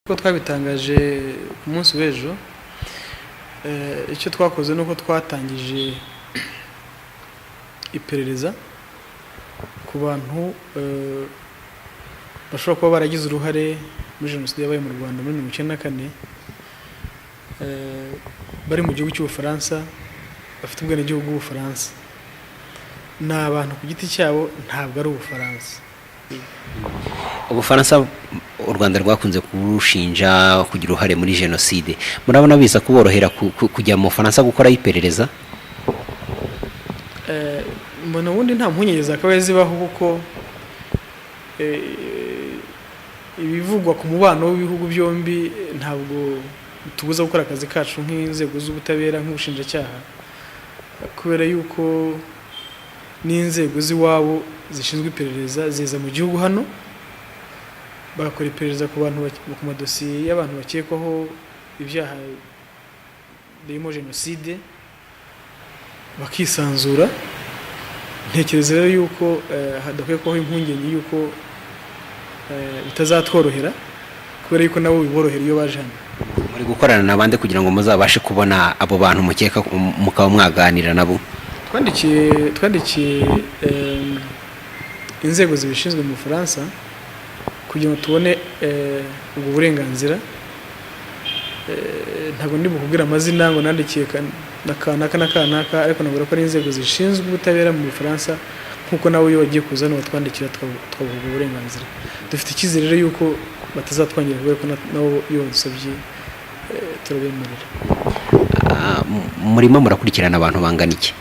Uko twabitangaje ku munsi w'ejo, icyo twakoze ni uko twatangije iperereza ku bantu bashobora kuba baragize uruhare muri Jenoside yabaye mu Rwanda muri 94, bari mu gihugu cy'Ubufaransa, bafite ubwenegihugu bw'Ubufaransa. Ni abantu ku giti cyabo, ntabwo ari Ubufaransa. Ubufaransa u Rwanda rwakunze kurushinja kugira uruhare muri Jenoside. Murabona biza kuborohera kujya mu Bufaransa gukora iperereza? Mbona ubundi nta mpungenge zakabaye zibaho, kuko ibivugwa ku mubano w'ibihugu byombi ntabwo bitubuza gukora akazi kacu nk'inzego z'ubutabera, nk'ubushinjacyaha, kubera yuko n'inzego z'iwabo zishinzwe iperereza ziza mu gihugu hano bagakora iperereza ku bantu, ku madosiye y'abantu bakekwaho ibyaha birimo Jenoside, bakisanzura. Ntekereza rero yuko hadakwiye kubaho impungenge yuko bitazatworohera, kubera yuko nabo biborohera iyo baje hano. Muri gukorana na bande kugira ngo muzabashe kubona abo bantu mukeka, mukaba mwaganira nabo? Twandikiye inzego zibishinzwe mu Bufaransa kugira ngo tubone ubwo burenganzira. Ntabwo ndi bukubwire amazina ngo nandikiye na kanaka na kanaka, ariko nabura ko ari inzego zishinzwe ubutabera mu Bufaransa, nk'uko nawe iyo wagiye kuza hano batwandikira, tukabuha ubwo burenganzira. Dufite icyizere rero yuko batazatwangira, kubera ko nabo iyo badusabye turabemerera. Murimo murakurikirana abantu bangana iki?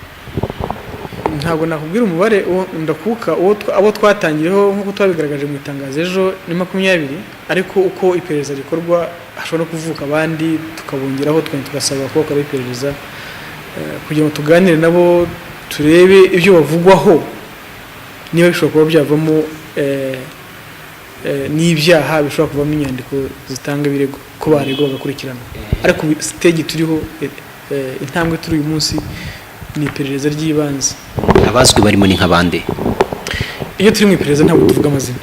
Ntabwo nakubwira umubare ndakuka. Abo twatangiriyeho, nk'uko twabigaragaje mu itangazo ejo, ni 20, ariko uko iperereza rikorwa hashobora no kuvuka abandi tukabongeraho, tukongera tugasaba ko bakora iperereza kugira ngo tuganire nabo, turebe ibyo bavugwaho niba bishobora kuba byavamo n'ibyaha, bishobora kuvamo inyandiko zitanga ibirego, ko baregwa bagakurikirana. Ariko stage turiho, intambwe turi uyu munsi, ni iperereza ry'ibanze. Abazwi barimo ni nk'abande? Iyo turi mu iperereza ntabwo tuvuga amazina,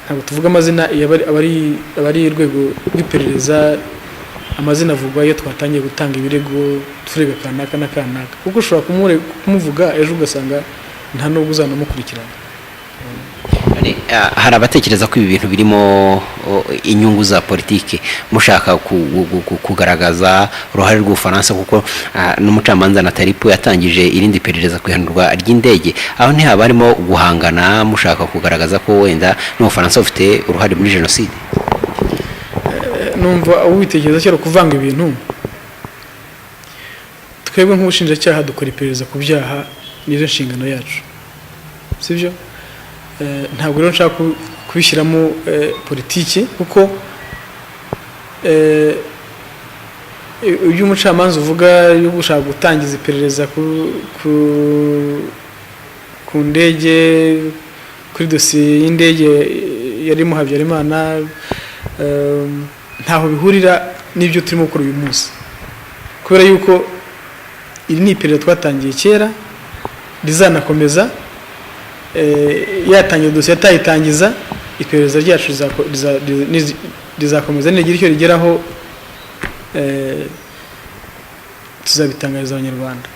ntabwo tuvuga amazina. Iyo aba ari urwego rw'iperereza. Amazina avugwa iyo twatangiye gutanga ibirego, turega kanaka na kanaka, kuko ushobora kumuvuga ejo ugasanga nta nubwo uzanamukurikirana. None, hari abatekereza ko ibi bintu birimo inyungu za politiki, mushaka kugaragaza uruhare rw'Ubufaransa, kuko n'umucamanza Nathalie Poux yatangije irindi perereza ku ihanurwa ry'indege. Aho ntihaba harimo guhangana, mushaka kugaragaza ko wenda n'Ubufaransa bufite uruhare muri Jenoside? Numva ubitekereza cyera kuvanga ibintu. Twebwe nk'ubushinjacyaha dukora iperereza ku byaha, nizo nshingano yacu, sibyo? Ntabwo rero nshaka kubishyiramo politiki, kuko ibyo umucamanza uvuga yo gushaka gutangiza iperereza ku ndege, kuri dosiye y'indege yarimo Habyarimana, ntaho bihurira n'ibyo turimo gukora uyu munsi, kubera yuko iri ni iperereza twatangiye kera rizanakomeza. Yatangira dosiye, atayitangiza, iperereza ryacu rizakomeza. Nigira icyo rigeraho, tuzabitangariza Abanyarwanda.